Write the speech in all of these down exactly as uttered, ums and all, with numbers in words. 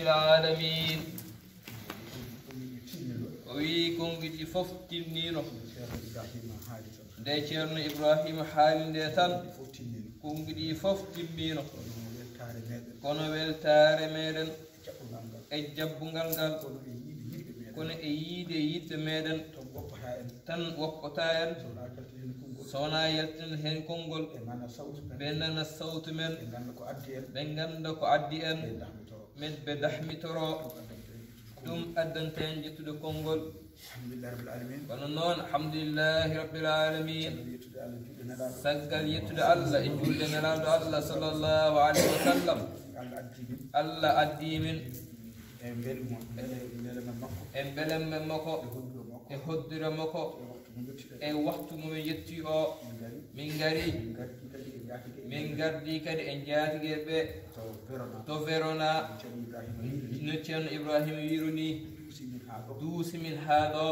العالمين. O wii konngi ɗi fof timmiino. Nde Ceerno Ibrahima haali nde tan, konngi ɗi fof timmiino. Kono weltaare meɗen e jabbungal ngal, kono e yiide yiɗɓe meɗen, tan woppata en. So wonaa yaltin heen konngol, ɓe nana sawtu men, ɓe ngannda ko addi en, men ɓe dahmitoro. Ɗum addanta en ƴettude konngol. Alhamdulillahi Rabbil Alamin. Kono noon, alhamdulillahi Rabbil Alamin. Caggal yettude Allah e juulde Nelaaɗo Allah sallallahu alayhi wa sallam, Allah addi min e mbelemma makko, e hoddira makko, e waktu mo min yetti o, min ngari, min ngardi kadi e njaatige ɓe to Verona. No Ceerno Ibrahima wiiru ni, duusi min haa ɗo.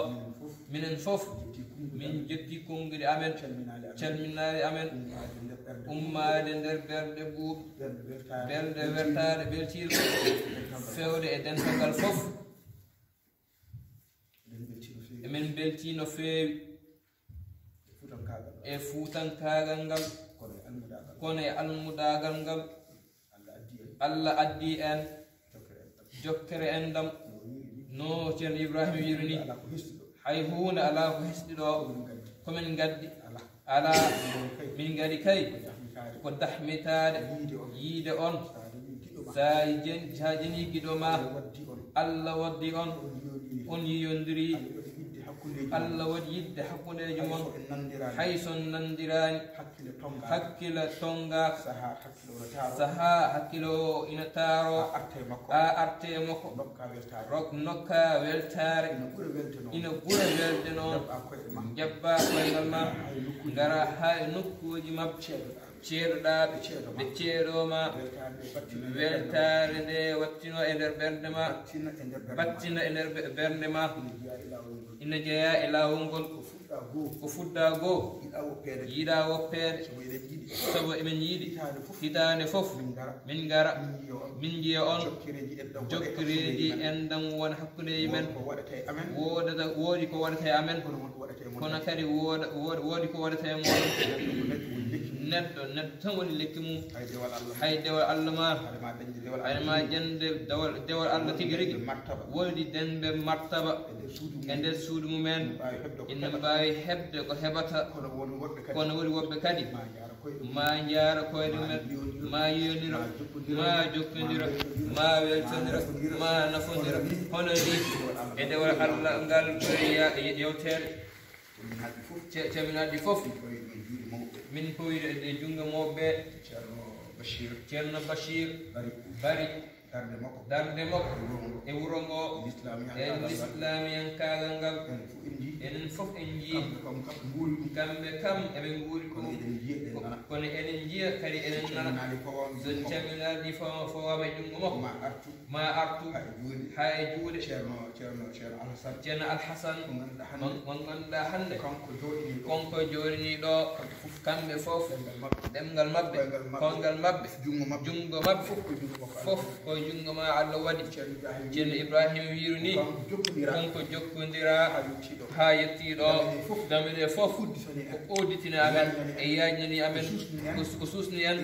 Minen fof, min jetti konnguɗi amen, calminaali amen, ummaade nder ɓerɗe ɓuuɓɗe, ɓerɗe weltaare, beltiiɗe, feewde e dental ngal fof. Emin mbeltii no feewi e fuutankaagal ngal, kono e almudaagal ngal, Allah addi en jokkere enɗam. No Ceerno Ibrahima wiiri ni, hay huunde alaa ko hesɗi ɗo, ko min ngaddi. Alaa, min ngari kay, ko dahmitaade yiide on. Sa jen-, sa jeni giɗo ma, Allah waddi on, on yiyondiri. Allah waɗi yiɗde hakkundeeji mon. Hay so on nanndiraani, hakkile tonngaaka. Sahaa hakkile o ina taaroo. A arte e makko. Rok nokka weltaare. Ina ɓura welde noon. Njabbaa koyngal ma. Ngara haa e nokkuuji maɓɓe. Ceedoɗaa ɓe, ɓe ceedoo ma. Weltaare nde wattino e nder ɓernde ma. Battina e nder ɓe-, ɓernde ma. Ina jeyaa e laawol ngol. Ko fuɗɗaa goo, yiɗaa woppeede. Sabu emin yiɗi hitaande fof min ngara, min njiya on. Jokkireeji enɗam won hakkundeeji men. Woodata, woodi ko waɗata e amen, kono kadi wooda, wooda, woodi ko waɗata e mooɗon. Neɗɗo, neɗɗo tan woni lekki mum. Hay dewal Allah ma, hay ma jaŋde dewal, dewal Allah tigi rigi. Woodi dañɓe martaba e nder suudu mumen. Ina mbaawi heɓde ko heɓata. Kono woodi woɓɓe kadi ma njaara koyɗe mum, ma yiyondira, ma jokkondira, ma weltondira, ma nafondira. Hono ni e dewal Allah ngal, ko ya-, yewtere. Ce-, calminaɗi fof. Min pawi e junngo mawɓe. Ceerno Bachir. Ceerno Bachir Bari. Bari. Darnde makko. Darnde makko. E wuro ngo. E wuro ngo. Lislaamiyankaagal ngal. E lislaamiyankaagal ngal. Enen fof en njii. Enen fof en njii. Kamɓe kam, kam nguuri ɗum. Kamɓe kam eɓe nguuri ɗum. Kono eɗen njiya, eɗen nana. Kono eɗen njiya kadi eɗen nana. So calminaali fof, fof waama e junngo makko. Ma artu. Ma artu. Haa e juuɗe. Haa e juuɗe. Ceerno, Ceerno, Ceerno Alhasan. Ceerno Alhasan. Mo ngannduɗaa hannde. Mo, mo ngannduɗaa hannde. Kanko jooɗinii ɗo. Kanko jooɗinii ɗo. Kamɓe fof. Kamɓe fof. Ɗemngal maɓɓe. Ɗemngal maɓɓe. Koyngal maɓɓe. Koyngal maɓɓe. Junngo maɓɓe. Junngo maɓɓe. Fof ko junngo ma. Fof ko junngo ma Allah waɗi. Ceerno Ibrahima. Ceerno Ibrahima wiiru ni. Ko kanko jokkondiraa. Ko kanko jokkondiraa. Haa yettii ɗo. Haa yettii ɗo. Dame ɗe fof. Dame ɗe fof. Udditanii en. Ko udditini amen. Yaajnani en. E yaajnani amen. Ko suusni en. Ko su-, ko suusni en.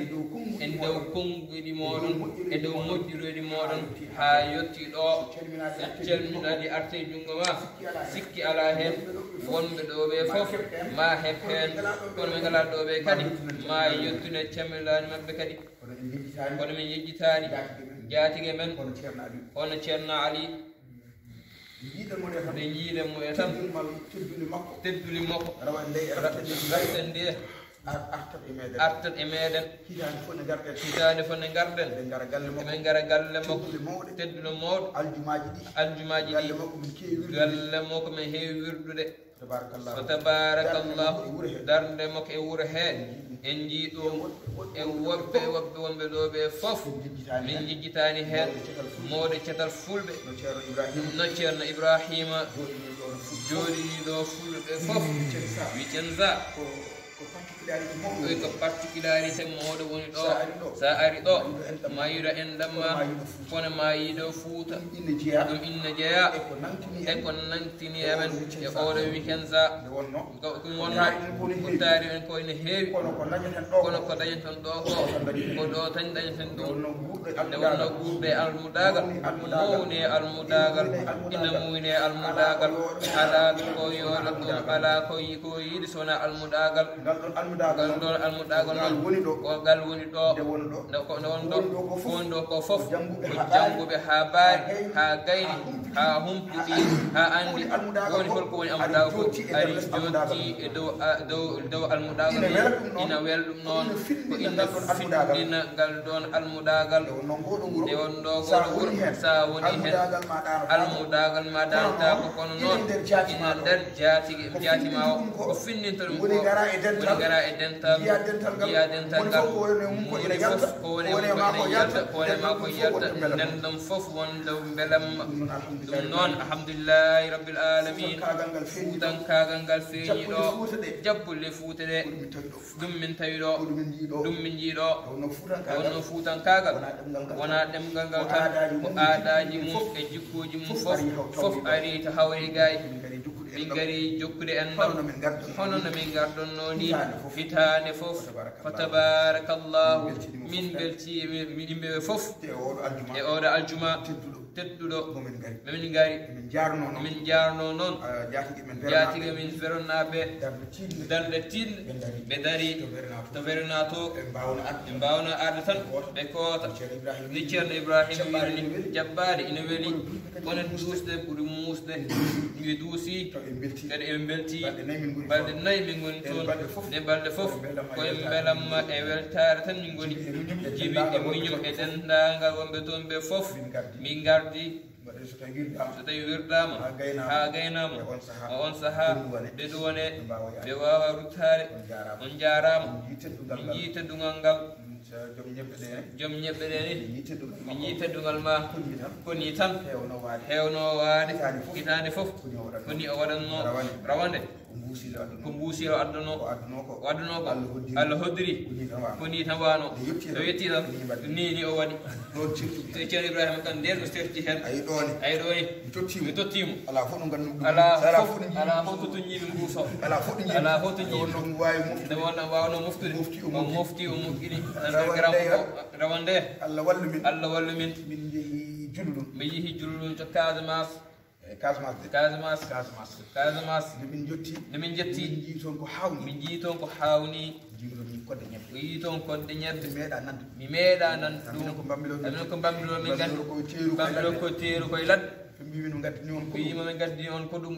E dow konnguɗi mooɗon. E dow moƴƴureeji mooɗon. Haa yettii ɗo. Calminaali arte junngo ma. Sikki alaa heen. Wonɓe ɗo ɓe fof ma heɓ heen. Kono ɓe ngalaa ɗo ɓe kadi ma yettude calminaali maɓɓe kadi. Kono min yejjitaani. Kono min yejjitaani. Njaatige men. Njaatige men. Kono Ceerno Ali. Kono Ceerno Ali. Njiiɗen mo e tan. Nde njiiɗen mo e tan. Teddule ma-, teddule makko. Teddule makko. Rawa nde, ra-, rawa nde. Ar-, artat e meɗen. Artat e meɗen. Hitaande fof nde ngarɗen. Hitaande fof nde ngarɗen. Eɗen ngara galle makko. Eɗen ngara galle makko. Teddule mawɗe. Teddule mawɗe. Aljumaaji ɗiɗi. Aljumaaji ɗiɗi. Galle makko min keewi wirdude. Galle makko min heewi wirdude. Tabarakallah. Fa tabarakallah. Darnde makko e wuro he. Darnde makko e wuro he. En njii ɗum. E woɓɓe, woɓɓe wonɓe ɗo ɓe fof. Min njejjitaani heen. Min njejjitaani heen. Mawɗo catal fulɓe. Mawɗo catal fulɓe. No Ceerno Ibrahima. No Ceerno Ibrahima. Jooɗinii ɗo fulɓe. Jooɗinii ɗo fulɓe fof. Vicenza. Vicenza. Ko, ko Particularité mawɗo. Oy ko particularité mawɗo woni ɗo. Sa ari ɗo. Sa ari ɗo. Ma yiɗo enɗam ma. Kono ma yiɗo Fuuta. Ɗum inna jeyaa. Ɗum inna jeyaa. E ko nantini e en. E ko nantini e men. E oɗo weekend sa. Nde wonno. Ko ɗum wonno. Ko taari en ko ene heewi. Kono ko dañeten ɗo. Kono ko dañeten ɗo ko. Ko ɗo tan dañeten ɗum. Nde wonno guurɗo e almudaagal. Nde wonno guurɗo e almudaagal. Mawni e almudaagal. Ina mawni e almudaagal. Alaa ko yoola ɗum. Alaa ko yi-, ko yiɗi so wonaa almudaagal. Ngal ɗon almudaagal. Ngal ɗon almudaagal. Ngal woni ɗo. Ko ngal woni ɗo. Nde woni ɗo. Nde ko, nde woni ɗo. Ko woni ɗo ko fof. Ko jannguɓe haa mbaari. Haa gayni. Haa humpiti. Haa anndi. Woni holko woni almudaagal ko. Ari jooɗti e dow, a, dow, dow almudaagal. Ina wela ɗum noon. Ko ina findina ngal ɗon almudaagal. Nde wonno ngoɗo wuro. Sa woni heen. Almudaagal ma daanataako. Kono noon. Ina nder jaati ma o. Ko findinta ɗum ko. Woni ngara e dental. Woni ngara e dental. Njiya dental ngal. Njiya dental ngal. Woni fof ko woni e mum ko ina yalta. Ko woni e mum ko ina yalta. Ko woni e maa ko yalta. Nden ɗon fof won dow mbelamma. Ɗum noon, alhamdulillahi rabbil alamin. Fuutankaagal ngal feeñi ɗo. Fuutankaagal ngal feeñi ɗo. Jabbulle Fuuta ɗe. Jabbulle Fuuta ɗe. Ko ɗum min tawi ɗo. Ɗum min njii ɗo. Ɗum min njii ɗo. Ɗo wonno fuutankaagal. Ɗo wonno fuutankaagal. Wonaa ɗemngal ngal tan. Ko aadaaji mum e jikkuuji mum fof. Fof ari to hawri gaay. Min ngari jokkude enɗam. Hono no min ngarɗon. Hono no min ngarɗon noon ni. Hitaande fof. Hitaande fof. Fa tabarakallahu. Min mbeltii, min, min yimɓe ɓe fof. E oɗo aljuma. E oɗo aljuma. Tedduɗo. Tedduɗo. Momin ngari. Momin ngari. Min njaarno noon. Min njaarno noon. Ah, njaatige men Verona. Njaatige men Verona ɓe. Darnde tiiɗnde. Darnde tiiɗnde. Ɓe ndari. Ɓe ndari. To Verona to. To Verona to. Ɓe mbaawno arde. Ɓe mbaawno arde tan. Ɓe koota. Ɓe koota. Ceerno Ibrahima. Ceerno Ibrahima. Jaɓɓaade ina weli. Jaɓɓaade ina weli. Kono duusde ɓuri muusde. Ɓuri muusde. Ɓe duusi. To ɓe mbelti. Kadi ɓe mbelti. Balɗe nayi min ngoni toon. Balɗe nayi min ngoni toon. Ɗeen balɗe fof. Ɗeen balɗe fof. Koye mbelamma e weltaare tan min ngoni. Jibi e muñum e denndaangal wonɓe toon ɓe fof. Min ngardi. Min ngardi. Mbaɗa so tawi wirdaama. So tawi wirdaama. Haa gaynaama. Haa gaynaama. E on sahaa. E on sahaa. Ɓe duwane. Ɓe duwane. Ɓe mbaawa yaade. Ɓe waawa ruttaade. On njaaraama. On njaaraama. Min njii teddungal ngal. Min njii teddungal ngal. Mm, so joom ñebbe ɗe ne. Joom ñebbe ɗe ne. Min njii teddungal. Min njii teddungal ma. Koni tan. Koni tan. Heewno waade. Heewno waade. Hitaande fof. Hitaande fof. Koni o waɗatnoo. Koni o waɗatnoo. Rawane. Rawane. Ko mbuusi o adduno. Ko mbuusi o adduno. Ko adduno ko. O adduno ko. Allah hoddiri. Allah hoddiri. Ko ni tan wano. Ko ni tan wano. Nde yetti tan. Nde yetti tan. Ko ni mbaɗi. Ni, ni o waɗi. Ɗon certi. Te Ceerno Ibrahima kan nden o certi hen. Ayi ɗo ne. Ayi ɗo ne. Mi totti mo. Mi totti mo. Ala fof no nganndu ɗum. Ala fof, ala fof to tunñi mi mbuuso. Ala fof to tunñi. Ala fof to tunñi. Nde wonno mo waawi moftude. Nde wonno wawno moftude. Mofti o mofti. O mofti o moƴƴini. Rawane nde. Rawane nde. Allah wallu min. Allah wallu min. Min njehi Julluɗum. Mi yehi Julluɗum to Casamance. E Casamance de. Casamance. Casamance. Casamance. Nde min njotti. Nde min njotti. Min njii toon ko haawnii. Min njii toon ko haawnii. Njiiɗo min kodde ñebbe. Mi yii toon kodde ñebbe. Mi meeɗaa nande. Mi meeɗaa nande ɗum. Minen ko Bambilor min. Minen ko Bambilor min nganndi. Bambilor ko teeru koye ladde. Ɓe mbii min ngaddi ni on ko ɗum. Ɓe mbii min ngaddi ni on ko ɗum.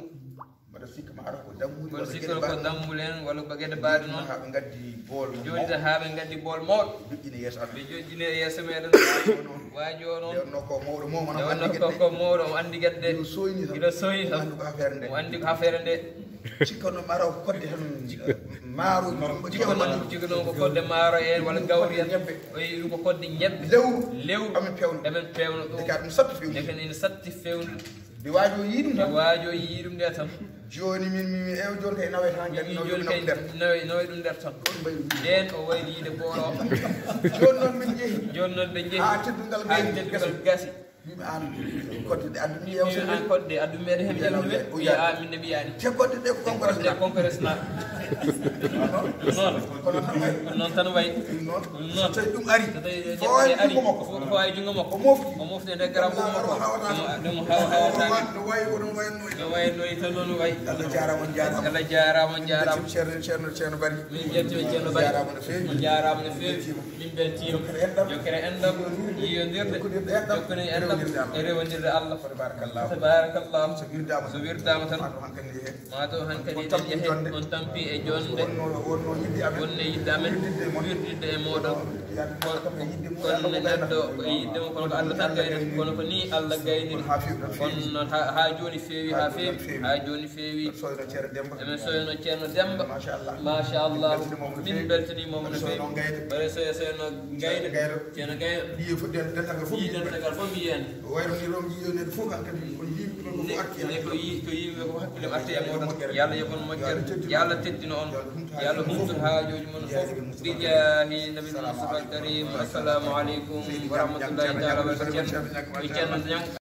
Mbaɗa sikka ma ara ko dammuɗi. Mbaɗa sikka ko dammuɗi en walla ko geɗe baaɗe noon. Haa ɓe ngaddi bool mawɗo. Jooni tan haa ɓe ngaddi bool mawɗo. Joƴƴine yeeso Allah. Ɓe joƴƴine yeeso meɗen. Waaji o noon. Nde wonno ko mawɗo mo, nde wonno ko mawɗo o anndi geɗe ɗe. Ino soyni tan. Ino soyni tan. Mo anndi ko affaire nde. Mo anndi ko affaire nde. Cikkanno maro kodde tan. Maaro. Cikkanno, cikkanno ko kodde maaro en walla gawri en. Ñebbe. O yi ɗum ko kodde ñebbe. Lewru. Lewru. Amin pewno. Amin pewno ɗum. Ndeka ɗum satti fewnude. Ndeka ina satti fewnude. Nde waajo yii ɗum tan. Nde waajo yii ɗum nde tan. Jooni min mi, mi ew jooni kay nawe tan. Min kadi nawe jooni ɗum kay nder. Nawe, nawe ɗum nder tan. Ɗon mbayru. Nden o wayli yiide booro o. Jooni noon min njehi. Jooni noon ɓe njehi. Haa teddungal gasi. Haa teddungal gasi. Mbiimi aan kodde ɗe addu mi yeewtere. Mbiimi aan kodde addu meɗen heen ƴamde. O wiya a min ne mbiyaani. Te kodde ɗe ko kanko resna. Te kanko resna. Noon. Kono tan wayi. Noon tan wayi. Ɗum noon. Ɗum noon. So tawi ɗum ari. So tawi ɗum ari. Fof ay junngo makko. Fof ay junngo makko. O mofti. O mofti e nder garam makko. Ɗum hawa hawa tan. No wayi, no wayi, no wayi. No wayi, no wayi tan noon wayi. Allah jaaraama, on jaaraama. Allah jaaraama, on jaaraama. Ceerno, Ceerno, Ceerno Bari. Min njettii Ceerno Bari. Jaaraama no feewi. On jaaraama no feewi. Min mbeltiima. Jokkere enɗam. Jokkere enɗam. Yiyondirde. Jokkondirde enɗam. Jokkondirde enɗam. E rewndirde Allah. E rewndirde Allah. Tabarakallah. Tabarakallah. So wirdaama. So wirdaama tan. Maa to hankadi heen. Maa to hankadi on tampi jonde. On tampi e jonde. Wonno, wonno yiɗde amen. Wonno yiɗde amen. Wirtidde e mooɗon. Wirtidde e mooɗon. Kono neɗɗo ko e yiɗde mum, kono ko Allah tan gaynata. Kono ko nii Allah gayniri. Kono noon haa, haa jooni feewi, haa feewi. Haa jooni feewi. Soyno Ceerno Demba. Emin soyno Ceerno Demba. Machallah. Machallah. Min mbeltaniima mo no feewi. Mbaɗa soyno Gaydo. Ceerno Gaydo. Ceerno Gaydo. Mbiye fof den-, dental ngal fof mbiye. Dental ngal fof mbiye. Wayro ni rom yiyo ne fof hankadi ko yimɓe ko arti ne ko yi ko yimɓe ko hakkille arti e moɗon. Yalla yo on moƴƴere. Yalla teddino on. Yalla humtu haajooji mon fof. Bi jaahi nabi Mustafa Karim. Assalamu aleykum wa rahmatullahi taala wa barakatuh. Ceerno Ñang.